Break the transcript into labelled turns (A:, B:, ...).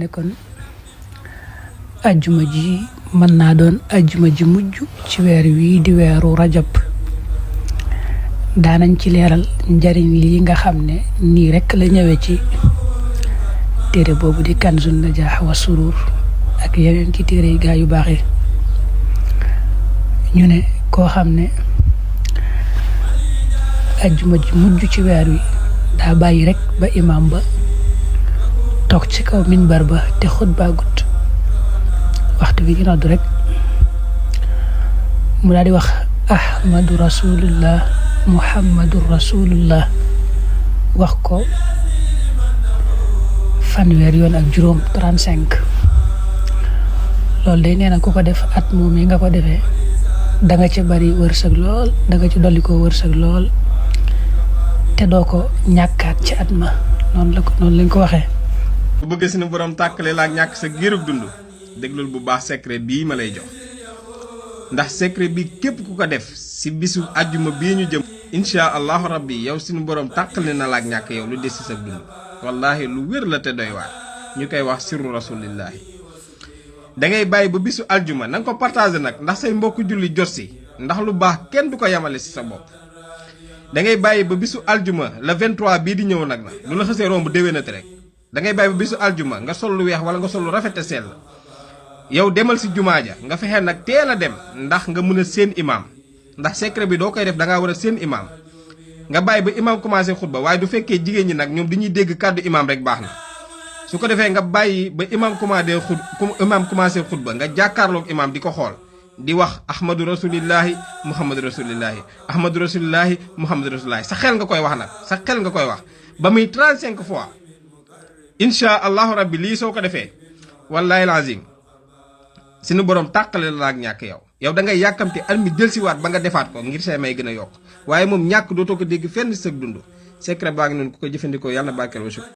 A: ne kon aljuma ji mën naa doon aljuma ji mujj ci weer wi di weeru rajab daanañ ci leeral njariñ lii nga xam ne nii rekk la ñëwee ci téere boobu di Kanzun Najah wa Surur ak yeneen ci téere yi gaa yu baax yi ñu ne koo xam ne aljuma ji mujj ci weer wi daa bàyyi rekk ba imam ba toog ci kaw minbar ba te xutba gut waxtu bi ñu noddu rek mu daal di wax ahmadu rasulullah muhammadu rasulullah wax ko fanweer yoon ak juróom 35 loolu day nee na ku ko def at moom yi nga ko defee da nga ci bari wërsëg lool da nga ci dolli ko wërsëg lool te doo ko ñàkkaat ci at ma noonu lañ ko waxee.
B: bu bëgg suñu borom tàkkale la ak ñàkk sa giirug dund déglul bu baax secret bii ma lay jox ndax secret bi képp ku ko def si bisu àjjuma bii ñu jëm insha allahu rabbi yow suñu borom tàkkale na la ak ñàkk yow lu des si sa dund wallahi lu wér la te doy waar ñu koy wax sirru rasulillahi da ngay bàyyi ba bisu aljuma na nga ko partagé nag ndax say mbokk julli jot si ndax lu baax kenn du ko yamale si sa bopp da ngay bàyyi ba bisu aljuma le 23 bii di ñëw nag lu la xasee romb déwénati rek da ngay bàyyi ba bisu aljuma nga sol lu weex wala nga sol lu rafet te sell yow demal si jumaa ja nga fexe nag teel a dem ndax nga mën a seen imam ndax secret bi doo koy def da ngaa war a seen imam nga bàyyi ba imam commencé xutba waaye du fekkee jigéen ñi nag ñoom dañuy dégg kàddu imam rek baax na su ko defee nga bàyyi ba imam commencé xutba nga jàkkaarloog imam di ko xool di wax ahmadu rasulillahi muhammadu rasulillahi ahmadu rasulillahi muhammadu rasulillahi sa xel nga koy wax nag sa xel nga koy wax ba muy 35 fois insha allahu rabbi lii soo ko defee wallahi lazim suñu borom tàqale la ak ñàkk yow da ngay yàkkamte at mi delsiwaat ba nga defaat ko ngir say may gën a yokk waaye moom ñàkk dootoo ko dégg fenn sa dund secret baa ngi noonu ku ko jëfandikoo yàlla na barkeel wa